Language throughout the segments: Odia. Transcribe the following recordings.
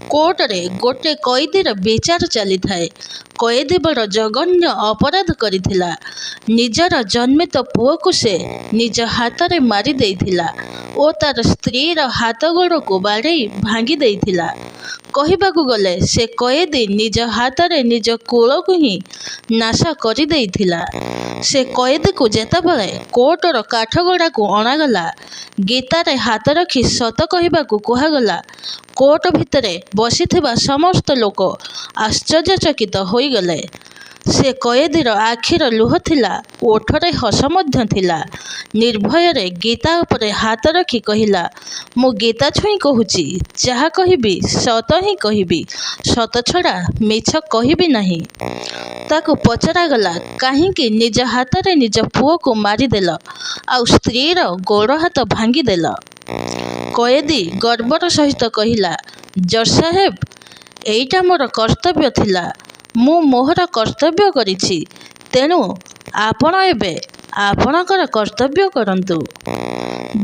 କୋର୍ଟରେ ଗୋଟେ କଏଦୀର ବିଚାର ଚାଲିଥାଏ। କଏଦୀ ବଡ଼ ଜଘନ୍ୟ ଅପରାଧ କରିଥିଲା। ନିଜର ଜନ୍ମିତ ପୁଅକୁ ସେ ନିଜ ହାତରେ ମାରି ଦେଇଥିଲା ଓ ତାର ସ୍ତ୍ରୀର ହାତ ଗୋଡ଼କୁ ବାଡ଼େଇ ଭାଙ୍ଗି ଦେଇଥିଲା। କହିବାକୁ ଗଲେ ସେ କଏଦୀ ନିଜ ହାତରେ ନିଜ କୁଳକୁ ହିଁ ନାଶ କରିଦେଇଥିଲା। ସେ କଏଦୀକୁ ଯେତେବେଳେ କୋର୍ଟର କାଠଗଡ଼ାକୁ ଅଣାଗଲା, ଗୀତାରେ ହାତ ରଖି ସତ କହିବାକୁ କୁହାଗଲା, କୋର୍ଟ ଭିତରେ ବସିଥିବା ସମସ୍ତ ଲୋକ ଆଶ୍ଚର୍ଯ୍ୟଚକିତ ହୋଇଗଲେ। ସେ କଏଦୀର ଆଖିରେ ଲୁହ ଥିଲା, ଓଠରେ ହସ ମଧ୍ୟ ଥିଲା। ନିର୍ଭୟରେ ଗୀତା ଉପରେ ହାତ ରଖି କହିଲା, "ମୁଁ ଗୀତା ଛୁଇଁ କହୁଛି, ଯାହା କହିବି ସତ ହିଁ କହିବି, ସତ ଛଡ଼ା ମିଛ କହିବି ନାହିଁ।" ତାକୁ ପଚରାଗଲା, "କାହିଁକି ନିଜ ହାତରେ ନିଜ ପୁଅକୁ ମାରିଦେଲ ଆଉ ସ୍ତ୍ରୀର ଗୋଡ଼ ହାତ ଭାଙ୍ଗିଦେଲ?" କଏଦୀ ଗର୍ବର ସହିତ କହିଲା, "ଜଜ୍ ସାହେବ, ଏଇଟା ମୋର କର୍ତ୍ତବ୍ୟ ଥିଲା। ମୁଁ ମୋହର କର୍ତ୍ତବ୍ୟ କରିଛି। ତେଣୁ ଆପଣ ଏବେ ଆପଣଙ୍କର କର୍ତ୍ତବ୍ୟ କରନ୍ତୁ।"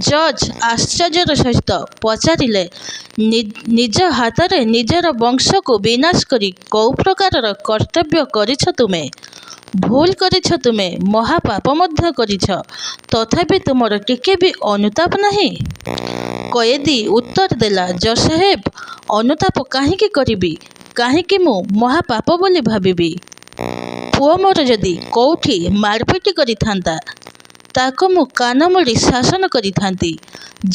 ଜଜ୍ ଆଶ୍ଚର୍ଯ୍ୟର ସହିତ ପଚାରିଲେ, "ନିଜ ହାତରେ ନିଜର ବଂଶକୁ ବିନାଶ କରି କୋଉ ପ୍ରକାରର କର୍ତ୍ତବ୍ୟ କରିଛ ତୁମେ? ଭୁଲ କରିଛ ତୁମେ, ମହାପାପ ମଧ୍ୟ କରିଛ। ତଥାପି ତୁମର ଟିକେ ବି ଅନୁତାପ ନାହିଁ?" କଏଦୀ ଉତ୍ତର ଦେଲା, "ଜଜ୍ ସାହେବ, ଅନୁତାପ କାହିଁକି କରିବି? କାହିଁକି ମୁଁ ମହାପାପ ବୋଲି ଭାବିବି? ପୁଅ ମୋର ଯଦି କୋଉଠି ମାରପିଟ କରିଥାନ୍ତା, ତାକୁ ମୁଁ କାନ ମୋଡ଼ି ଶାସନ କରିଥାନ୍ତି।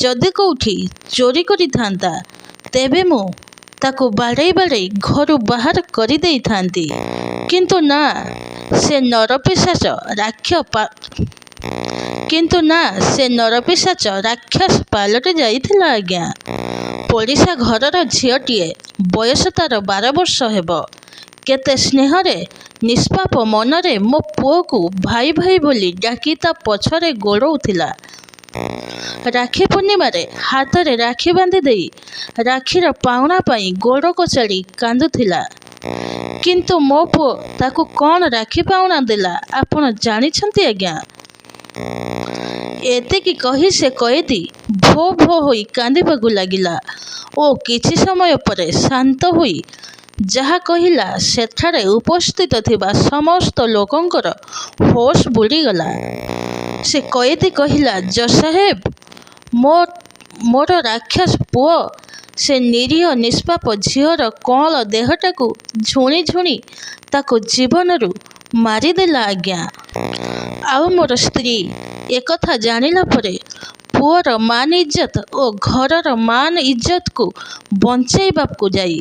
ଯଦି କୋଉଠି ଚୋରି କରିଥାନ୍ତା, ତେବେ ମୁଁ ତାକୁ ବାଡ଼େଇ ବାଡ଼େଇ ଘରୁ ବାହାର କରିଦେଇଥାନ୍ତି। କିନ୍ତୁ ନା, ସେ ନରପିଶାଚ ରାକ୍ଷସ ପାଲଟି ଯାଇଥିଲା ଆଜ୍ଞା! ପଡ଼ିଶା ଘରର ଝିଅଟିଏ, ବୟସ ତାର 12 ବର୍ଷ ହେବ। କେତେ ସ୍ନେହରେ ନିଷ୍ପାପ ମନରେ ମୋ ପୁଅକୁ ଭାଇ ଭାଇ ବୋଲି ଡାକି ତା ପଛରେ ଗୋଡ଼ଉଥିଲା। ରାକ୍ଷୀ ପୂର୍ଣ୍ଣିମାରେ ହାତରେ ରାକ୍ଷୀ ବାନ୍ଧିଦେଇ ରାକ୍ଷୀର ପାଉଣା ପାଇଁ ଗୋଡ଼ କଚାଡ଼ି କାନ୍ଦୁଥିଲା। କିନ୍ତୁ ମୋ ପୁଅ ତାକୁ କଣ ରାକ୍ଷୀ ପାଉଣା ଦେଲା ଆପଣ ଜାଣିଛନ୍ତି ଆଜ୍ଞା?" ଏତିକି କହି ସେ କଏଦୀ ଭୋ ଭୋ ହୋଇ କାନ୍ଦିବାକୁ ଲାଗିଲା ଓ କିଛି ସମୟ ପରେ ଶାନ୍ତ ହୋଇ ଯାହା କହିଲା, ସେଠାରେ ଉପସ୍ଥିତ ଥିବା ସମସ୍ତ ଲୋକଙ୍କର ହୋସ୍ ବୁଡ଼ିଗଲା। ସେ କଏଦୀ କହିଲା, "ଜଜ୍ ସାହେବ, ମୋର ରାକ୍ଷସ ପୁଅ ସେ ନିରୀହ ନିଷ୍ପାପ ଝିଅର କଅଁଳ ଦେହଟାକୁ ଝୁଣି ଝୁଣି ତାକୁ ଜୀବନରୁ ମାରିଦେଲା ଆଜ୍ଞା! ଆଉ ମୋର ସ୍ତ୍ରୀ ଏକଥା ଜାଣିଲା ପରେ ପୁଅର ମାନ ଇଜ୍ଜତ ଓ ଘରର ମାନ ଇଜ୍ଜତକୁ ବଞ୍ଚେଇବାକୁ ଯାଇ,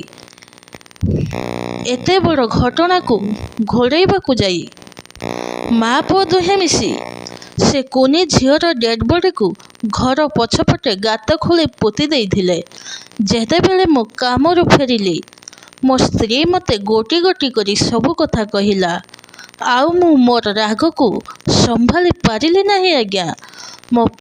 ଏତେ ବଡ଼ ଘଟଣାକୁ ଘୋଡ଼େଇବାକୁ ଯାଇ ମା ପୁଅ ଦୁହେଁ ମିଶି ସେ କୁନି ଝିଅର ଡେଡ୍‌ବଡ଼ିକୁ ଘର ପଛପଟେ ଗାତ ଖୋଳି ପୋତି ଦେଇଥିଲେ। ଯେତେବେଳେ ମୁଁ କାମରୁ ଫେରିଲି, ମୋ ସ୍ତ୍ରୀ ମୋତେ ଗୋଟି ଗୋଟି କରି ସବୁ କଥା କହିଲା। ଆଉ ମୁଁ ମୋର ରାଗକୁ ସମ୍ଭାଳି ପାରିଲି ନାହିଁ ଆଜ୍ଞା! ମୋ